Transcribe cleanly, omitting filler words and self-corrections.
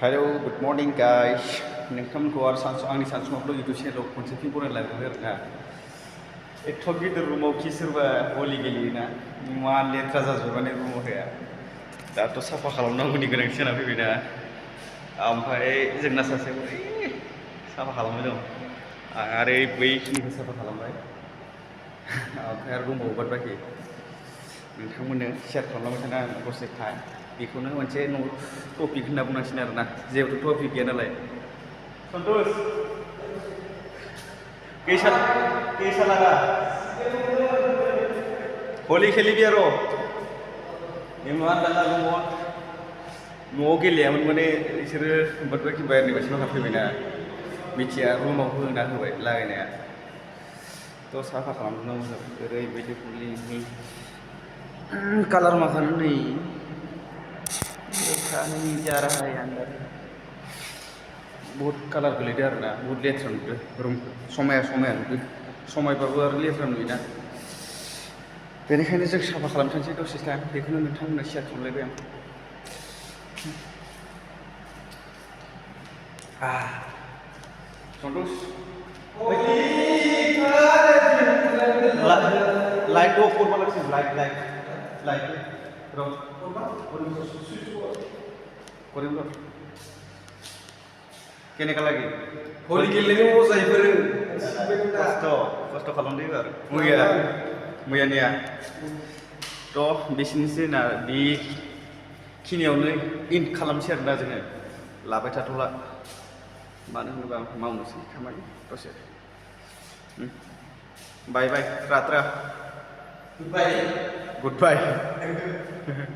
Hello, good morning guys. नोंथांमोनखौ आरो आंनि सानसुमाव YouTube चेनेलाव खनसे फिन बरायलायबाय आरोना एथ' गिदिर रुमाव खि सोरबा हलि गेलेयोना मा लेथ्रा जाजोब्बाय माने रुमाव हाया दाथ' साफा खालामनांगौनि गोनांथि जाना फैबायना ओमफ्राय जोंना सासे साफा खालामबाय दं आरो बैखिनिखौ साफा खालामबाय ओमफ्राय आरो रुमाव बाद बाखि नोंथांमोननो शेयार खालामलांबाय थानो आं दसे टाइम बेखौनो मोनसे टपिक होनना बुंनांसिगोन आरोना जेबोथ' टपिक गैया नालाय सन्तोष कैसा लगा हलि खेलिबि आरो इमान दाना न'आव गेलेयामोन माने बिसोरो बाद बाखि बाहेरनिफ्रायसो हाबफैबायना मिथिया रुमाव होना होबाय लागायनाया थ' साफा खालामजोबनांगौ जाबाय ओरैबायदि हलिनि कालार माखानो नै नहीं जा रहा है अंदर बहुत कालार गोलैदो आरोना बहुत लेथ्रा नुदो रुम समाया नुदो समायबाबो आरो लेथ्रा नुयोना बेनिखायनो जों साफा खालामथारनोसै दसे टाइम बेखौनो नोंथांमोननो शेयार खालामलायबाय आं सन्तोष लाइट अफ करबा लागसिगोन लाइट र' करेंगे केनेका लागि हलि गेलेनो मजायफोर खस्थ' खालामदो एबार मैयानिया थ' बिसिनिसै ना बेखिनियावनो इन खालामसै आरोना जोङो लाबाय थाथ'ला मानो होनोबा मावनोसै खामानि दसे बाय बाय रात्रा गुड बाय गुड बाय